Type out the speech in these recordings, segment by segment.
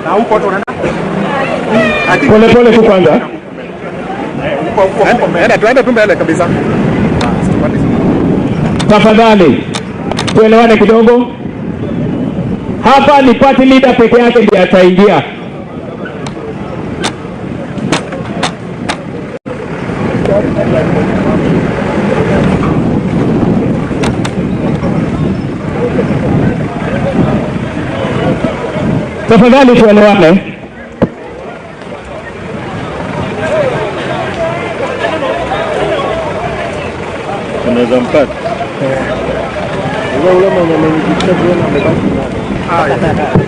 Na huko watu wanaenda. Pole pole tu kwanza. Enda tuende tu mbele kabisa. Tafadhali tuelewane kidogo. Hapa ni party leader peke yake ndiye ataingia. Tafadhali tuelewane. Unaweza mpata ule mwenye amenipitisha kuona amebaki nani?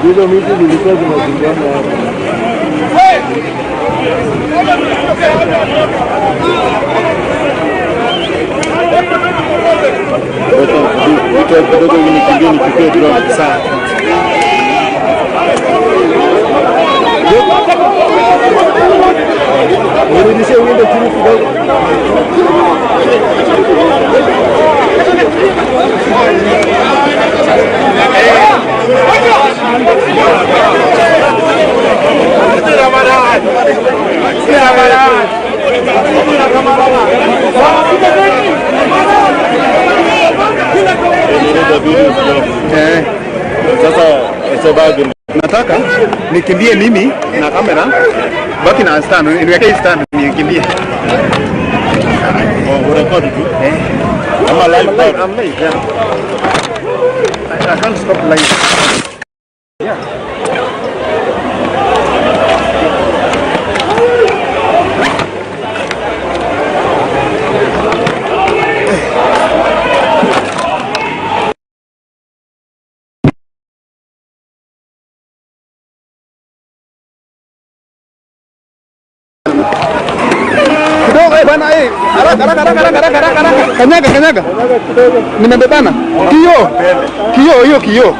Hizo miti zilikuwa zinazingana hapa. Kidogo kidogo nikimbie nichukue drone. Sawa. Nirudishe window chini kidogo. Eh, Sasa sababu nataka nikimbie mimi na kamera, baki na stand, niweke hii stand nikimbie. Urekodi tu ama live? Live, I'm live, yeah. I can't stop live. Yeah. Kidogo eh bana eh, haraka haraka haraka haraka haraka haraka. Kanyaga kanyaga. Nimebebana. Kioo. Kioo hiyo kioo.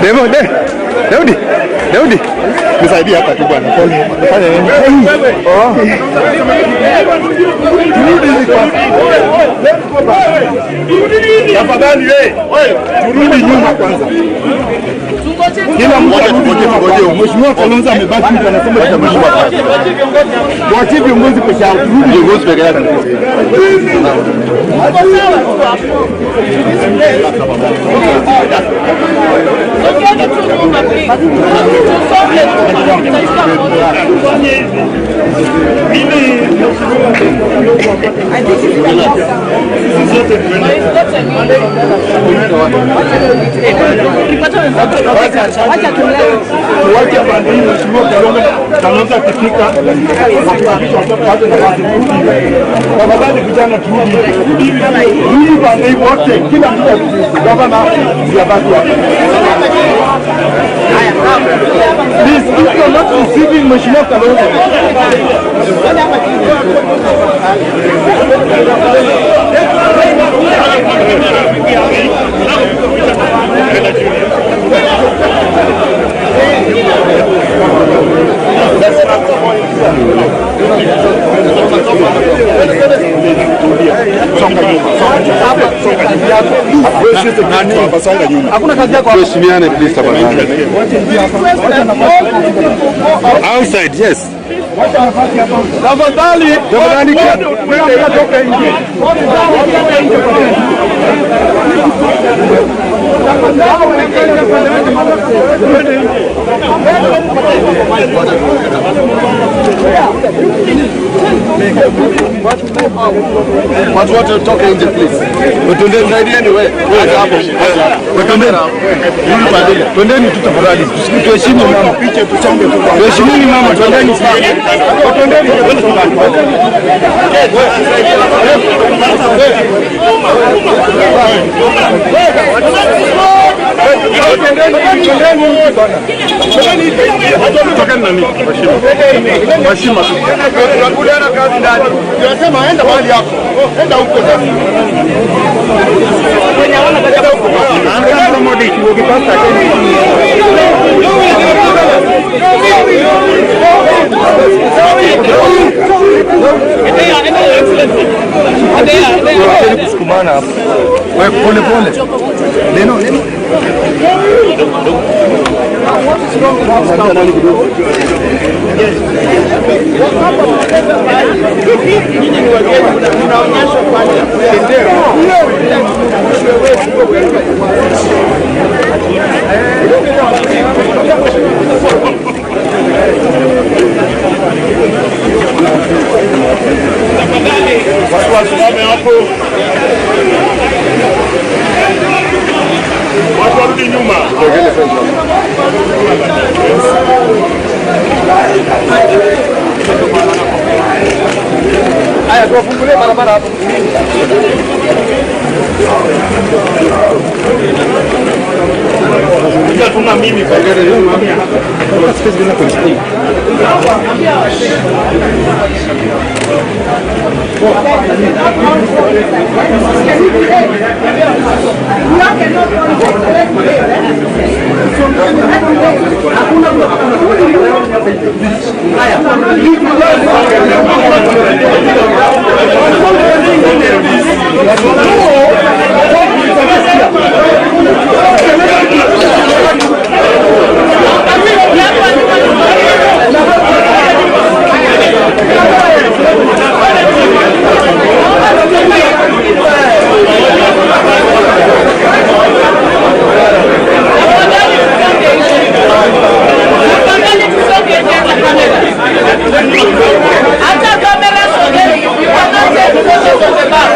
Demo, de. Daudi. Daudi. Nisaidie hapa tu bwana. Fanya nini? Oh. Tafadhali wewe, turudi nyuma kwanza. Kila mtu arudi nyuma kwanza. Mheshimiwa Kalonzo amebaki huko, anasema tutamlipa kwanza. Tuachie viongozi peke yao, turudi viongozi peke yao. Songeni tu nyuma, please. Tusonge nyuma. Tutaishia pamoja. I think it's Wacha tulewe. Tuwache pande hii, Mheshimiwa Kalonzo akifika wapate nafasi kurudi. Tafadhali vijana, turudi rudi pande hii wote, kila mtu arudi. Gavana ndiye abaki hapa. Please, if you are not receiving Mheshimiwa Kalonzo, songa nyuma. Hakuna kazi yako. Tuheshimiane please tafadhali. Outside, yes. Tafadhali, Tafadhali Toka nje. Watu wote toke nje please. Twendeni, saidieni wewe. Acha hapo. Twendeni. Rudi pande. Twendeni tu tafadhali. Tuheshimu mama. Picha tuchonge tu. Tuheshimuni mama, twendeni. Twendeni. Tunasema enda mahali yako. Enda huko sasa. Wacheni kusukumana hapo. Wewe pole pole. Neno neno. Watu wasimame hapo. Watu warudi nyuma. Haya, tuwafungulie barabara hapo. Tuna mimi kwa Tafadhali tusonge nje kamera. Hata kamera sogeni. You cannot take photos of the back.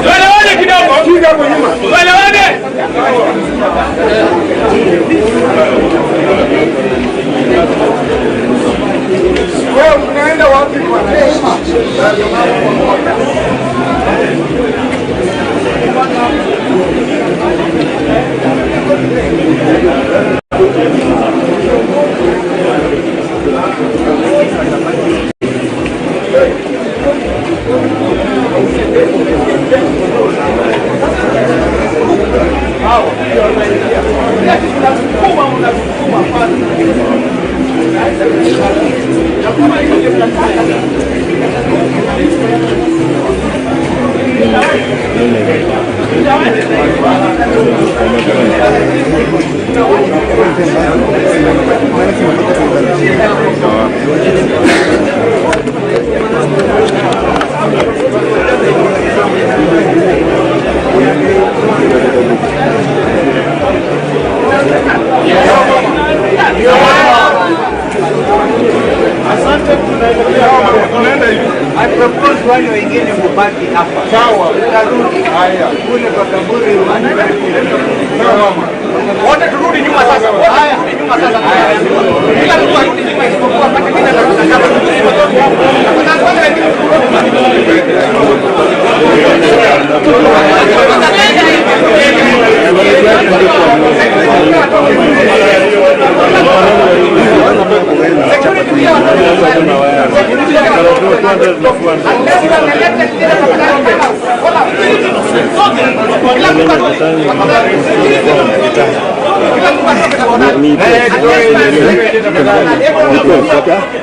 Tuelewane kidogo. Tuelewane. Wewe unaenda wapi bwana? Mnasukuma, mnasukuma hapana. Na kama hiyo ndio mnataka. I propose wale wengine mubaki hapa. Sawa. Tutarudi kule kwa kaburi. Wote turudi nyuma sasa. Wote turudi nyuma sasa. Kila mtu arudi nyuma isipokuwa pate kila la kama wale wengine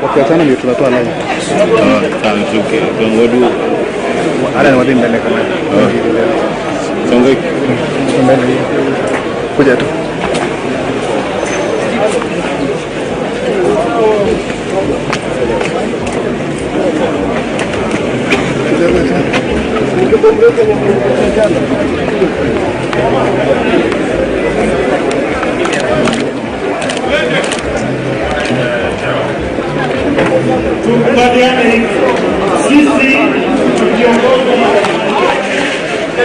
Wakiachana ndio tunatoa live. Hata ni wapi mbele kama mbele. Kuja tu. Tukubaliane hivi, sisi tukiongozwa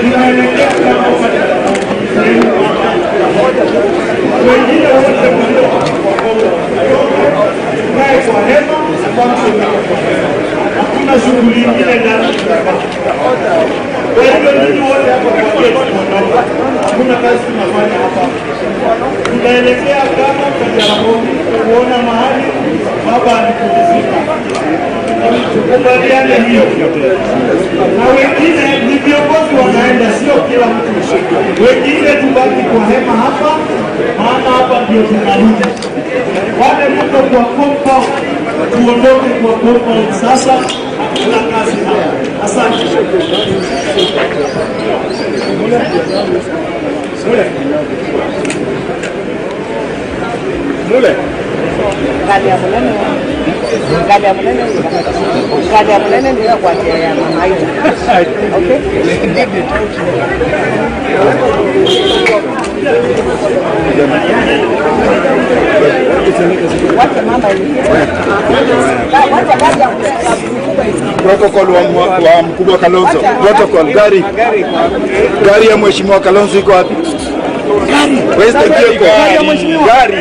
tunaelekea wengine wote tukae kwa hema, hakuna shughuli ingine ndani. Kwa hivyo nyinyi wote hapa kwa gate kuondoka, hakuna kazi tunafanya hapa. Tunaelekea kama kwa Jaramogi kuona mahali baba alipumzika. Tukubaliane hiyo, na wengine ni viongozi wanaenda, sio kila mtu. Wengine tubaki kwa hema hapa, maana hapa ndio tunarudi. Wale mko kwa compound, tuondoke kwa compound sasa, hakuna kazi hapa. Asante. Gari ya munene ndio kwa ajili ya mama Aida. Okay? Wacha mama ingie. Wacha gari ya mkubwa ingie. Protocol wa mkubwa Kalonzo. Protocol gari. Gari ya mheshimiwa Kalonzo iko wapi? Gari. Where's the vehicle? Gari.